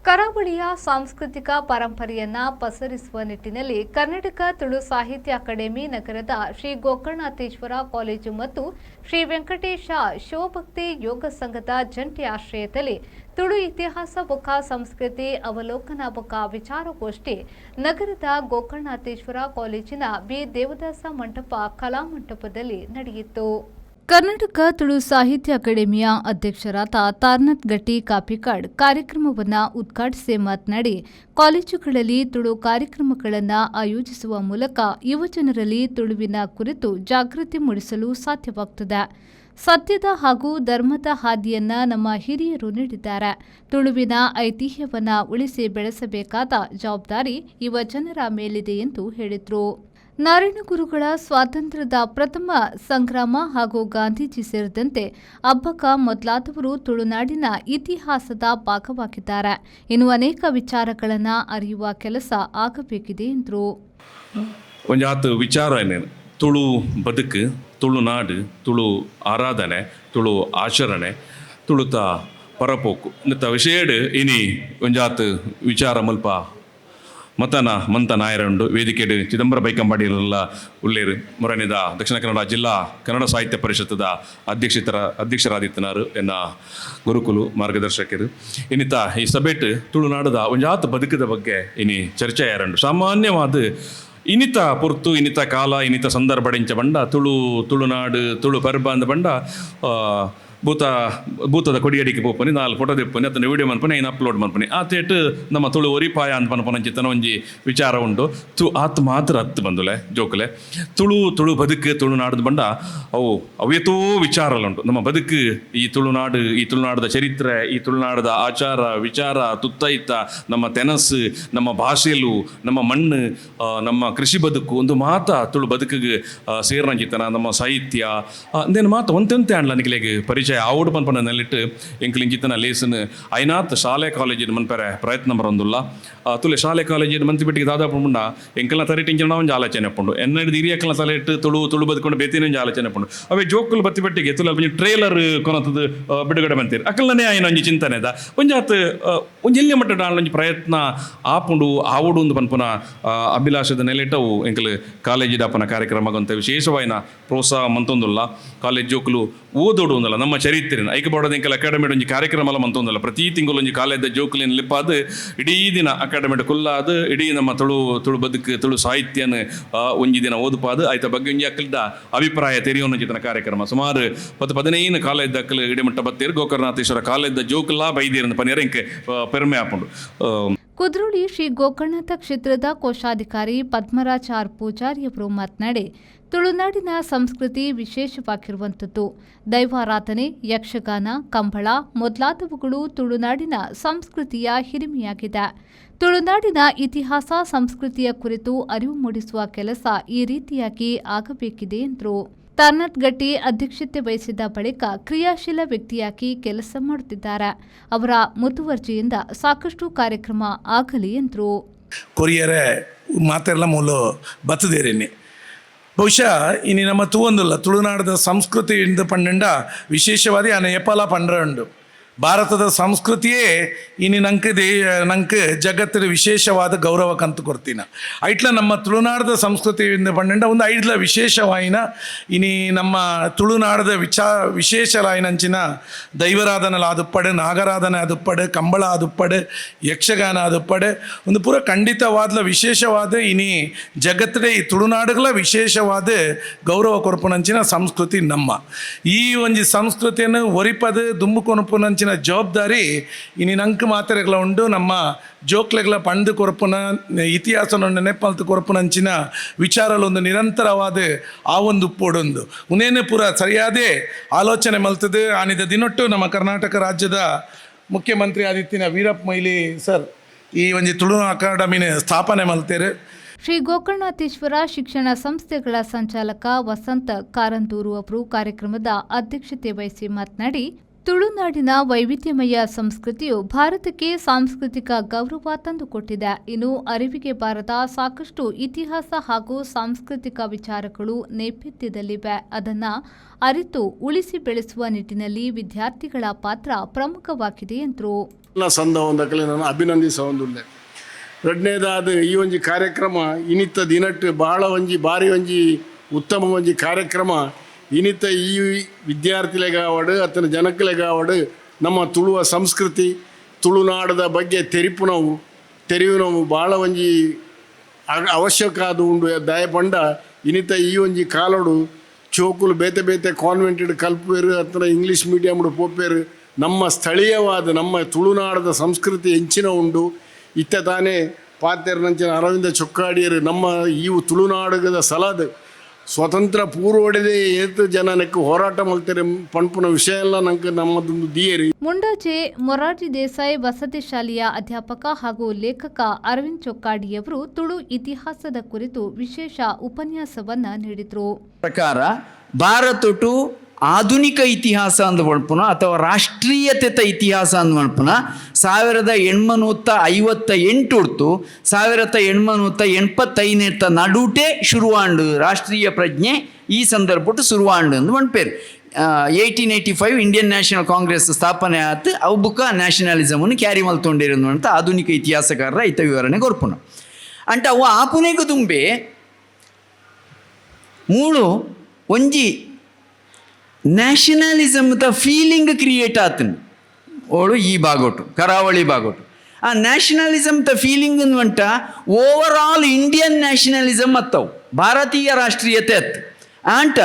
ಕರಾವಳಿಯ ಸಾಂಸ್ಕೃತಿಕ ಪರಂಪರೆಯನ್ನ ಪಸರಿಸುವ ನಿಟ್ಟಿನಲ್ಲಿ ಕರ್ನಾಟಕ ತುಳು ಸಾಹಿತ್ಯ ಅಕಾಡೆಮಿ ನಗರದ ಶ್ರೀ ಗೋಕರ್ಣನಾಥೇಶ್ವರ ಕಾಲೇಜು ಮತ್ತು ಶ್ರೀ ವೆಂಕಟೇಶ ಶಿವಭಕ್ತಿ ಯೋಗ ಸಂಘದ ಜಂಟಿ ಆಶ್ರಯದಲ್ಲಿ ತುಳು ಇತಿಹಾಸ ಬೊಕ್ಕ ಸಂಸ್ಕೃತಿ ಅವಲೋಕನ ಬೊಕ್ಕ ವಿಚಾರಗೋಷ್ಠಿ ನಗರದ ಗೋಕರ್ಣನಾಥೇಶ್ವರ ಕಾಲೇಜಿನ ಬಿ ದೇವದಾಸ ಮಂಟಪ ಕಲಾಮಂಟಪದಲ್ಲಿ ನಡೆಯಿತು. ಕರ್ನಾಟಕ ತುಳು ಸಾಹಿತ್ಯ ಅಕಾಡೆಮಿಯ ಅಧ್ಯಕ್ಷರಾದ ತಾರನಾಥ್ ಗಟ್ಟಿ ಕಾಪಿಕಾಡ್ ಕಾರ್ಯಕ್ರಮವನ್ನು ಉದ್ಘಾಟಿಸಿ ಮಾತನಾಡಿ, ಕಾಲೇಜುಗಳಲ್ಲಿ ತುಳು ಕಾರ್ಯಕ್ರಮಗಳನ್ನು ಆಯೋಜಿಸುವ ಮೂಲಕ ಯುವಜನರಲ್ಲಿ ತುಳುವಿನ ಕುರಿತು ಜಾಗೃತಿ ಮೂಡಿಸಲು ಸಾಧ್ಯವಾಗುತ್ತದೆ. ಸತ್ಯದ ಹಾಗೂ ಧರ್ಮದ ಹಾದಿಯನ್ನ ನಮ್ಮ ಹಿರಿಯರು ನೀಡಿದ್ದಾರೆ. ತುಳುವಿನ ಐತಿಹ್ಯವನ್ನ ಉಳಿಸಿ ಬೆಳೆಸಬೇಕಾದ ಜವಾಬ್ದಾರಿ ಯುವ ಜನರ ಮೇಲಿದೆ ಎಂದು ಹೇಳಿದರು. ನಾರಾಯಣಗುರುಗಳ ಸ್ವಾತಂತ್ರ್ಯದ ಪ್ರಥಮ ಸಂಗ್ರಾಮ ಹಾಗೂ ಗಾಂಧೀಜಿ ಸೇರಿದಂತೆ ಅಬ್ಬಕ್ಕ ಮೊದಲಾದವರು ತುಳುನಾಡಿನ ಇತಿಹಾಸದ ಭಾಗವಾಗಿದ್ದಾರೆ. ಇನ್ನು ಅನೇಕ ವಿಚಾರಗಳನ್ನು ಅರಿಯುವ ಕೆಲಸ ಆಗಬೇಕಿದೆ ಎಂದರು. ಒಂಜಾತ್ ವಿಚಾರ ಏನೇನು ತುಳು ಬದುಕು, ತುಳುನಾಡು, ತುಳು ಆರಾಧನೆ, ತುಳು ಆಚರಣೆ, ತುಳುತ ಪರಪೋಕು ಇಂತ ವಿಷಯಡ್ ಇನಿ ಒಂಜಾತ್ ವಿಚಾರ ಮಲ್ಪ ಮತನ ಮಂತ ನಾಯರುಂಡು. ವೇದಿಕೆಡ್ ಚಿದಂಬರ ಬೈಕಂಬಾಡಿಯಲ್ಲ ಉಳ್ಳೇರು. ಮೊರನಿದ ದಕ್ಷಿಣ ಕನ್ನಡ ಜಿಲ್ಲಾ ಕನ್ನಡ ಸಾಹಿತ್ಯ ಪರಿಷತ್ತದ ಅಧ್ಯಕ್ಷರಾದಿತ್ತನಾರು, ಎನ್ನ ಗುರುಕುಲು ಮಾರ್ಗದರ್ಶಕರು. ಇನ್ನಿತ ಈ ಸಭೆಟ್ ತುಳುನಾಡದ ಒಂಜಾತ್ ಬದುಕದ ಬಗ್ಗೆ ಇನಿ ಚರ್ಚೆ ಯಾರಂಡು. ಸಾಮಾನ್ಯವಾದ ಇನಿತ ಪೊರ್ತು, ಇನಿತ ಕಾಲ, ಇನಿತ ಸಂದರ್ಭ ಇಂಚ ಬಂಡ ತುಳು, ತುಳುನಾಡು, ತುಳು ಪರ್ಬ ಅಂದ ಬಂಡ ಭೂತ ಭೂತದ ಕೊಡಿಯಡಿಕೆ ಪೋಪನಿ, ನಾಲ್ ಫೋಟೋ ದೆಪ್ಪನಿ, ಅತನ ವಿಡಿಯೋ ಮನ್ಪನಿ, ಐನ್ ಅಪ್ಲೋಡ್ ಮನ್ಪನಿ, ಆತೇಟ್ ನಮ್ಮ ತುಳು ಒರಿಪಾಯ ಅಂತ ಪನ್ಪನಂಚಿತ್ತನ ಒಂಜಿ ವಿಚಾರ ಉಂಡು. ತು ಆತ್ ಮಾತ್ರ ಅತ್ತು ಬಂದುಲೆ ಜೋಕುಲೆ. ತುಳು, ತುಳು ಬದುಕು, ತುಳುನಾಡದ ಬಂಡ ಅವು ಅವೇತೋ ವಿಚಾರಲುಂಡು. ನಮ್ಮ ಬದುಕು, ಈ ತುಳುನಾಡು, ಈ ತುಳುನಾಡದ ಚರಿತ್ರೆ, ಈ ತುಳುನಾಡದ ಆಚಾರ ವಿಚಾರ, ತುತ್ತೈತ, ನಮ್ಮ ತೆನಸು, ನಮ್ಮ ಭಾಷೆಲು, ನಮ್ಮ ಮಣ್ಣು, ನಮ್ಮ ಕೃಷಿ ಬದುಕು ಒಂದು ಮಾತ ತುಳು ಬದುಕಿಗೆ ಸೇರ್ನಂಚಿತ್ತನ ನಮ್ಮ ಸಾಹಿತ್ಯ ಅಂದೇನು ಮಾತ ಒಂತೆಂತೆ ಆಂಡ್ಲ ನಿಕ್ಲೆಗ್ ಪರಿಚಯ ಆವೊಡು ಪನ್ಪನ ನೆಲೆಟ್ ಎಂಕ್ಲು ಇಂಚಿತ್ತನ ಲೇಸನ್ ಐನಾತ್ ಶಾಲೆ ಕಾಲೇಜಿನ ಮನ್ಪೆರೆ ಪ್ರಯತ್ನ ಬರೊಂದುಲ್ಲ. ತುಲೆ ಶಾಲೆ ಕಾಲೇಜಿನ ಮಂತಿ ಬಿಟ್ಟಿಗೆ ದಾದಾ ಪಂಡ ಎಂಕಲ್ನ ತಲೆಟ್ ಇಂಚಿನ ಒಂಜಿ ಆಲೋಚನೆ ಪುಂಡು. ಎನ್ನ ಹಿರಿಯಕ್ಕಲ್ನ ತಲೆಟ್ ತುಳು, ತುಳು ಬದುಕೊಂಡು ಬೇತಿನ ಒಂಜಿ ಆಲೋಚನೆ ಪುಂಡು. ಅವೇ ಜೋಕುಲು ಬತ್ತಿ ಬಟ್ಟಿಗೆ ತುಳು ಒಂಜಿ ಟ್ರೇಲರ್ ಕೊನತದು ಬಿಡುಗಡೆ ಮಂತೀರ್. ಅಕಲ್ನೇ ಆಯ್ನ ಒಂಜಿ ಚಿಂತನೆದ ಒಂಜಾತ್ ಒಂಜಿ ಎಲ್ಯ ಮಟ್ಟದ ಒಂಜಿ ಪ್ರಯತ್ನ ಆಪುಂಡು, ಆವೊಡು ಒಂದು ಪನ್ಪುನ ಅಭಿಲಾಷದ ನೆಲೆಟವು ಎಂಕಲ್ ಕಾಲೇಜಿದ ಅಪ್ಪನ ಕಾರ್ಯಕ್ರಮ ಅಂತ ವಿಶೇಷವಾಯಿನ ಪ್ರೋತ್ಸಾಹ ಮಂತೊಂದುಲ್ಲ. ಕಾಲೇಜ್ ಜೋಕುಲು ಓದೋಡು ಒಂದಲ್ಲ ನಮ್ಮ ಚರಿತ್ರೆನ ಐಕೆ ಬೋಡದ ಎಂಕಲ್ ಅಕಾಡೆಮಿ ಒಂಜಿ ಕಾರ್ಯಕ್ರಮ ಮಂತೊಂದುಲ್ಲ. ಪ್ರತಿ ತಿಂಗಳು ಒಂಜಿ ಕಾಲೇಜ್ ಜೋಕುಲಿನ ಲಿಪ್ಪಾದ್ ಇಡೀ ದಿನ ಅಕಾಡೆಮಿ ಕುಲ್ಲಾದ್ ಇಡೀ ನಮ್ಮ ತುಳು, ತುಳು ಬದುಕು, ತುಳು ಸಾಹಿತ್ಯನ ಒಂಜಿ ದಿನ ಓದುಪಾದು ಆಯ್ತ ಬಗ್ಗೆ ಒಂಜಿ ಅಕ್ಕಲ್ದ ಅಭಿಪ್ರಾಯ ತೆರಿಯೋನ ಚಿತನ ಕಾರ್ಯಕ್ರಮ. ಸುಮಾರು 10 15 ಕಾಲೇಜ್ ಅಕ್ಕಲು ಇಡಿಮಟ್ಟ ಬತ್ತೇರು. ಗೋಕರ್ಣನಾಥೇಶ್ವರ ಕಾಲೇಜ್ ಜೋಕುಲ್ಲಾ ಬೈದೇರು ಪನಿಯರ ಇಂಕ್ ಪೆರ್ಮೆ ಆಪುಂಡು. ಕುದ್ರೋಳಿ ಶ್ರೀ ಗೋಕರ್ಣನಾಥ ಕ್ಷೇತ್ರದ ಕೋಶಾಧಿಕಾರಿ ಪದ್ಮರಾಜ್ ಆರ್ ಪೂಜಾರಿ ಅವರು ಮಾತನಾಡಿ, ತುಳುನಾಡಿನ ಸಂಸ್ಕೃತಿ ವಿಶೇಷವಾಗಿರುವಂಥದ್ದು. ದೈವಾರಾಧನೆ, ಯಕ್ಷಗಾನ, ಕಂಬಳ ಮೊದಲಾದವುಗಳು ತುಳುನಾಡಿನ ಸಂಸ್ಕೃತಿಯ ಹಿರಿಮೆಯಾಗಿದೆ. ತುಳುನಾಡಿನ ಇತಿಹಾಸ, ಸಂಸ್ಕೃತಿಯ ಕುರಿತು ಅರಿವು ಮೂಡಿಸುವ ಕೆಲಸ ಈ ರೀತಿಯಾಗಿ ಆಗಬೇಕಿದೆ ಎಂದರು. ತಾರನಾಥ್ ಗಟ್ಟಿ ಅಧ್ಯಕ್ಷತೆ ವಹಿಸಿದ ಬಳಿಕ ಕ್ರಿಯಾಶೀಲ ವ್ಯಕ್ತಿಯಾಗಿ ಕೆಲಸ ಮಾಡುತ್ತಿದ್ದಾರೆ. ಅವರ ಮುತುವರ್ಜಿಯಿಂದ ಸಾಕಷ್ಟು ಕಾರ್ಯಕ್ರಮ ಆಗಲಿ ಎಂದರು. ಕೊರಿಯರೆ ಮಾತೆಲ್ಲ ಮೂಲ ಬತ್ತದೇರಿನಿ. ಬಹುಶಃ ಇನಿ ನಮ್ಮ ತೂವೊಂದುಲ್ಲ ತುಳುನಾಡದ ಸಂಸ್ಕೃತಿ ಇಂದು ಪಂಡಂಡ ವಿಶೇಷವಾದ ಆನೆ ಏಪಾಲ ಪಂಡ್ರ ಉಂಡು. ಭಾರತದ ಸಂಸ್ಕೃತಿಯೇ ಇನಿ ನಂಕ್ they ನಂಕ್ ಜಗತ್ತಿನ ವಿಶೇಷವಾದ ಗೌರವ ಕಂತು ಕೊಡ್ತೀನ. ಐಟ್ಲ ನಮ್ಮ ತುಳುನಾಡದ ಸಂಸ್ಕೃತಿ ಇಂದು ಪಂಡಂಡ ಒಂದು ಐಡ್ಲ ವಿಶೇಷವಾಯಿನ ಇನಿ ನಮ್ಮ ತುಳುನಾಡದ ವಿಶೇಷಲಾಯಿನಂಚಿನ ದೈವರಾಧನೆಲ ಆದುಪ್ಪಡು, ನಾಗರಾಧನೆ ಆದುಪ್ಪಡು, ಕಂಬಳ ಆದುಪ್ಪಡು, ಯಕ್ಷಗಾನ ಆದುಪ್ಪಡು, ಒಂದು ಪೂರ ಖಂಡಿತವಾದ್ಲ ವಿಶೇಷವಾದ ಇನಿ ಜಗತ್ತಿನ ಈ ತುಳುನಾಡುಗಳ ವಿಶೇಷವಾದ ಗೌರವ ಕೊರ್ಪುನಂಚಿನ ಸಂಸ್ಕೃತಿ ನಮ್ಮ. ಈ ಒಂಜಿ ಸಂಸ್ಕೃತಿಯನ್ನು ಒರಿಪದು ದುಂಬು ಕೊನಪುನಂಚಿನ ಜವಾಬ್ದಾರಿ ಇನಿ ನಂಕ್ ಮಾತೆರೆಗ್ಲ ಉಂಡು. ನಮ್ಮ ಜೋಕ್ಲೆಗ್ಲ ಪಂಡ್ ಕೊರ್ಪುನ ಇತಿಹಾಸ ನೆನಪಲ್ತು ಕೊರ್ಪುನಂಚಿನ ವಿಚಾರಲು ಒಂದು ನಿರಂತರವಾದ ಆ ಒಂದು ಉಪ್ಪೊಡೊಂದು ಉನೇನೆ ಪೂರ ಸರಿಯಾದೇ ಆಲೋಚನೆ ಮಲ್ತದೆ. ಆನಿದ ದಿನೊಟ್ಟು ನಮ್ಮ ಕರ್ನಾಟಕ ರಾಜ್ಯದ ಮುಖ್ಯಮಂತ್ರಿ ಆದಿತ್ಯನ ವೀರಪ್ಪ ಮೊಯ್ಲಿ ಸರ್ ಈ ಒಂಜಿ ತುಳು ಅಕಾಡೆಮಿನ ಸ್ಥಾಪನೆ ಮಲ್ತೇರು. ಶ್ರೀ ಗೋಕರ್ಣನಾಥೇಶ್ವರ ಶಿಕ್ಷಣ ಸಂಸ್ಥೆಗಳ ಸಂಚಾಲಕ ವಸಂತ ಕಾರಂದೂರು ಅವರು ಕಾರ್ಯಕ್ರಮದ ಅಧ್ಯಕ್ಷತೆ ವಹಿಸಿ ಮಾತನಾಡಿ, ತುಳುನಾಡಿನ ವೈವಿಧ್ಯಮಯ ಸಂಸ್ಕೃತಿಯು ಭಾರತಕ್ಕೆ ಸಾಂಸ್ಕೃತಿಕ ಗೌರವ ತಂದುಕೊಟ್ಟಿದೆ. ಇನ್ನು ಅರಿವಿಗೆ ಬಾರದ ಸಾಕಷ್ಟು ಇತಿಹಾಸ ಹಾಗೂ ಸಾಂಸ್ಕೃತಿಕ ವಿಚಾರಗಳು ನೇಪಥ್ಯದಲ್ಲಿವೆ. ಅದನ್ನು ಅರಿತು ಉಳಿಸಿ ಬೆಳೆಸುವ ನಿಟ್ಟಿನಲ್ಲಿ ವಿದ್ಯಾರ್ಥಿಗಳ ಪಾತ್ರ ಪ್ರಮುಖವಾಗಿದೆ ಎಂದರು. ಸಂದವೊಂದಕಲೆ ನಾನು ಅಭಿನಂದಿಸವೊಂದುಲ್ಲೆ. ರಡ್ಡನೇದಾದ ಈ ಒಂಜಿ ಕಾರ್ಯಕ್ರಮ ಇನಿತ ದಿನಟ್ ಬಹಳ ಒಂಜಿ ಬಾರಿ ಒಂಜಿ ಉತ್ತಮ ಒಂಜಿ ಕಾರ್ಯಕ್ರಮ. ಇನಿತ ಈ ವಿದ್ಯಾರ್ಥಿಲೆಗಾವಡು ಅತ್ತನ ಜನಕ್ಲೆಗಾವಡು ನಮ್ಮ ತುಳುವ ಸಂಸ್ಕೃತಿ, ತುಳುನಾಡದ ಬಗ್ಗೆ ತೆರಿಪುನವು, ತೆರಿಯುನವು ಭಾಳ ಒಂಜಿ ಅವಶ್ಯಕ ಅದು ಉಂಡು. ದಯಪಂಡ ಇನಿತ ಈ ಒಂಜಿ ಕಾಲೋಡು ಚೋಕುಲು ಬೇತೆ ಬೇತೆ ಕಾನ್ವೆಂಟೆಡ್ ಕಲ್ಪುವೆರು ಅತ್ತನ ಇಂಗ್ಲೀಷ್ ಮೀಡಿಯಮ್ಡು ಪೋಪೇರು. ನಮ್ಮ ಸ್ಥಳೀಯವಾದ ನಮ್ಮ ತುಳುನಾಡದ ಸಂಸ್ಕೃತಿ ಎಂಚಿನ ಉಂಡು, ಇತ್ತ ತಾನೇ ಪಾತೆರ್ನಂಚಿನ ಅರವಿಂದ ಚೊಕ್ಕಾಡಿಯರು ನಮ್ಮ ಈ ತುಳುನಾಡಗದ ಸಲಾದ ಸ್ವತಂತ್ರ ಪೂರ್ವಡೆದೇ ಏತು ಜನನಕ್ಕೆ ಹೋರಾಟ ಮಲ್ತಾರೆ ಪನ್ಪುನ ವಿಷಯ ಎಲ್ಲ ನಂಗೆ ನಮ್ಮದೊಂದು ದಿಯರಿ. ಮುಂಡಾಜೆ ಮೊರಾರ್ಜಿ ದೇಸಾಯಿ ವಸತಿ ಶಾಲೆಯ ಅಧ್ಯಾಪಕ ಹಾಗೂ ಲೇಖಕ ಅರವಿಂದ್ ಚೊಕ್ಕಾಡಿಯವರು ತುಳು ಇತಿಹಾಸದ ಕುರಿತು ವಿಶೇಷ ಉಪನ್ಯಾಸವನ್ನ ನೀಡಿದರು. ಪ್ರಕಾರ ಭಾರತಟು ಆಧುನಿಕ ಇತಿಹಾಸ ಅಂದ್ ಪನ್ಪುನ ಅಥವಾ ರಾಷ್ಟ್ರೀಯತೆತ ಇತಿಹಾಸ ಅಂದ್ ಪನ್ಪುನ 1858 ಉಡ್ತು 1885ನೇತ ನಡುಟೆ ಶುರುವಾಂಡು. ರಾಷ್ಟ್ರೀಯ ಪ್ರಜ್ಞೆ ಈ ಸಂದರ್ಭಟ್ಟು ಶುರುವಾಂಡು ಅಂದ್ ಪನ್ಪೇರು. 1885 ಇಂಡಿಯನ್ ನ್ಯಾಷನಲ್ ಕಾಂಗ್ರೆಸ್ ಸ್ಥಾಪನೆ ಆತು, ಅವು ಬುಕ್ಕ ನ್ಯಾಷನಲಿಸಮನ್ನು ಕ್ಯಾರಿ ಮಲ್ತೊಂಡಿರೋದು ಅಂತ ಆಧುನಿಕ ಇತಿಹಾಸಕಾರರ ಐತ ವಿವರಣೆ ಕೊರ್ಪುನ. ಅಂಟ ಅವು ಆಪುನೆಗು ದುಂಬೆ ಮೂಳು ಒಂಜಿ ನ್ಯಾಷನಲಿಸಮ್ the feeling create ಆತನು ಓಳು ಈ ಭಾಗೋಟು, ಕರಾವಳಿ ಭಾಗೋಟು. ಆ nationalism the feeling ಅನ್ವಂಟ over all Indian nationalism ಅತ್ತವು, ಭಾರತೀಯ ರಾಷ್ಟ್ರೀಯತೆ ಅತ್ತು ಆಂಟ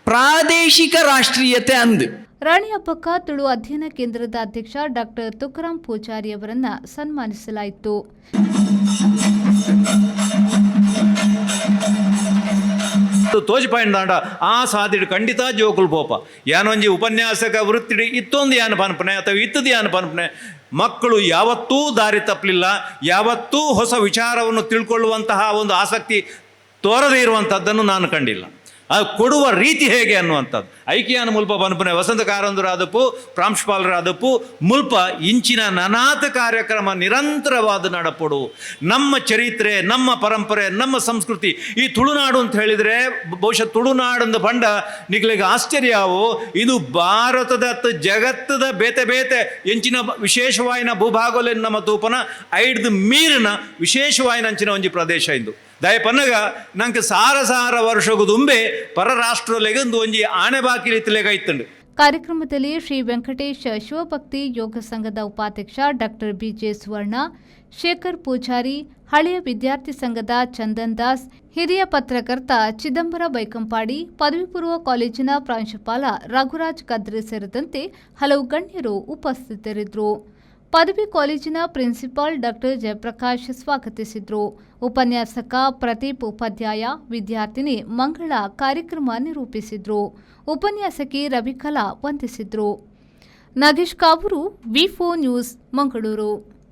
ಪ್ರಾದೇಶಿಕ ರಾಷ್ಟ್ರೀಯತೆ ಅಂದು. ರಾಣಿ ಅಬ್ಬಕ್ಕ ತುಳು ಅಧ್ಯಯನ ಕೇಂದ್ರದ ಅಧ್ಯಕ್ಷ ಡಾಕ್ಟರ್ ತುಕಾರಾಂ ಪೂಜಾರಿ ಅವರನ್ನ ಸನ್ಮಾನಿಸಲಾಯಿತು. ತೋಜಿಪಾಯಿಂಡ್ ದಾಂಡ ಆ ಸಾದಿಡು ಖಂಡಿತ ಜೋಕುಲು ಪೋಪ. ಯಾನೊಂಜಿ ಉಪನ್ಯಾಸಕ ವೃತ್ತಿಡಿ ಇತ್ತೊಂದು ಯಾನ್ ಪನ್ಪನೆ ಅಥವಾ ಇತ್ತದ ಯಾನ್ ಪನ್ಪನೆ, ಮಕ್ಕಳು ಯಾವತ್ತೂ ದಾರಿ ತಪ್ಪಲಿಲ್ಲ. ಯಾವತ್ತೂ ಹೊಸ ವಿಚಾರವನ್ನು ತಿಳ್ಕೊಳ್ಳುವಂತಹ ಒಂದು ಆಸಕ್ತಿ ತೋರದೇ ಇರುವಂಥದ್ದನ್ನು ನಾನು ಕಂಡಿಲ್ಲ. ಅದು ಕೊಡುವ ರೀತಿ ಹೇಗೆ ಅನ್ನುವಂಥದ್ದು. ಐಕ್ಯಾನ ಮುಲ್ಪ ಪನ್ಪನೆ ವಸಂತ ಕಾರಂದರಾದಪ್ಪು, ಪ್ರಾಂಶುಪಾಲರಾದಪ್ಪು, ಮುಲ್ಪ ಇಂಚಿನ ನನಾತ ಕಾರ್ಯಕ್ರಮ ನಿರಂತರವಾದ ನಡಪಡು. ನಮ್ಮ ಚರಿತ್ರೆ, ನಮ್ಮ ಪರಂಪರೆ, ನಮ್ಮ ಸಂಸ್ಕೃತಿ, ಈ ತುಳುನಾಡು ಅಂತ ಹೇಳಿದರೆ ಬಹುಶಃ ತುಳುನಾಡಂದು ಪಂಡ ನಿಗ್ಲಿಗೆ ಆಶ್ಚರ್ಯವು. ಇದು ಭಾರತದ ಜಗತ್ತದ ಬೇತೆ ಬೇತೆ ಎಂಚಿನ ವಿಶೇಷವಾಯಿನ ಭೂಭಾಗೋಲೆ ನಮ್ಮ ತೂಪನ ಐಡ್ದು ಮೀರಿನ ವಿಶೇಷವಾಯಿನ ಅಂಚಿನ ಒಂಜಿ ಪ್ರದೇಶ ಇಂದು. ದಯಪನ್ನಗ ನಂಗೆ ಸಾರ ಸಾರ ವರ್ಷಗು ದುಂಬೆ ಪರರಾಷ್ಟ್ರಲೆಗೆ ಒಂದು ಒಂಜಿ ಆಣೆ ಬಾಕಿ ರೀತಿಲೆಗ ಇತ್ತುಂಡು. ಕಾರ್ಯಕ್ರಮದಲ್ಲಿ ಶ್ರೀ ವೆಂಕಟೇಶ ಶಿವಭಕ್ತಿ ಯೋಗ ಸಂಘದ ಉಪಾಧ್ಯಕ್ಷ ಡಾಕ್ಟರ್ ಬಿಜೆ ಸುವರ್ಣ, ಶೇಖರ್ ಪೂಜಾರಿ, ಹಳೆಯ ವಿದ್ಯಾರ್ಥಿ ಸಂಘದ ಚಂದನ್ ದಾಸ್, ಹಿರಿಯ ಪತ್ರಕರ್ತ ಚಿದಂಬರ ಬೈಕಂಪಾಡಿ, ಪದವಿ ಪೂರ್ವ ಕಾಲೇಜಿನ ಪ್ರಾಂಶುಪಾಲ ರಘುರಾಜ್ ಕದ್ರಿ ಸೇರಿದಂತೆ ಹಲವು ಗಣ್ಯರು ಉಪಸ್ಥಿತರಿದ್ದರು. ಪದವಿ ಕಾಲೇಜಿನ ಪ್ರಿನ್ಸಿಪಾಲ್ ಡಾಕ್ಟರ್ ಜಯಪ್ರಕಾಶ್ ಸ್ವಾಗತಿಸಿದರು. ಉಪನ್ಯಾಸಕ ಪ್ರದೀಪ್ ಉಪಾಧ್ಯಾಯ, ವಿದ್ಯಾರ್ಥಿನಿ ಮಂಗಳ ಕಾರ್ಯಕ್ರಮ ನಿರೂಪಿಸಿದರು. ಉಪನ್ಯಾಸಕಿ ರವಿಕಲಾ ವಂದಿಸಿದರು. ನಾಗೇಶ್ ಕಾವೂರು, ವಿ4 ನ್ಯೂಸ್, ಮಂಗಳೂರು.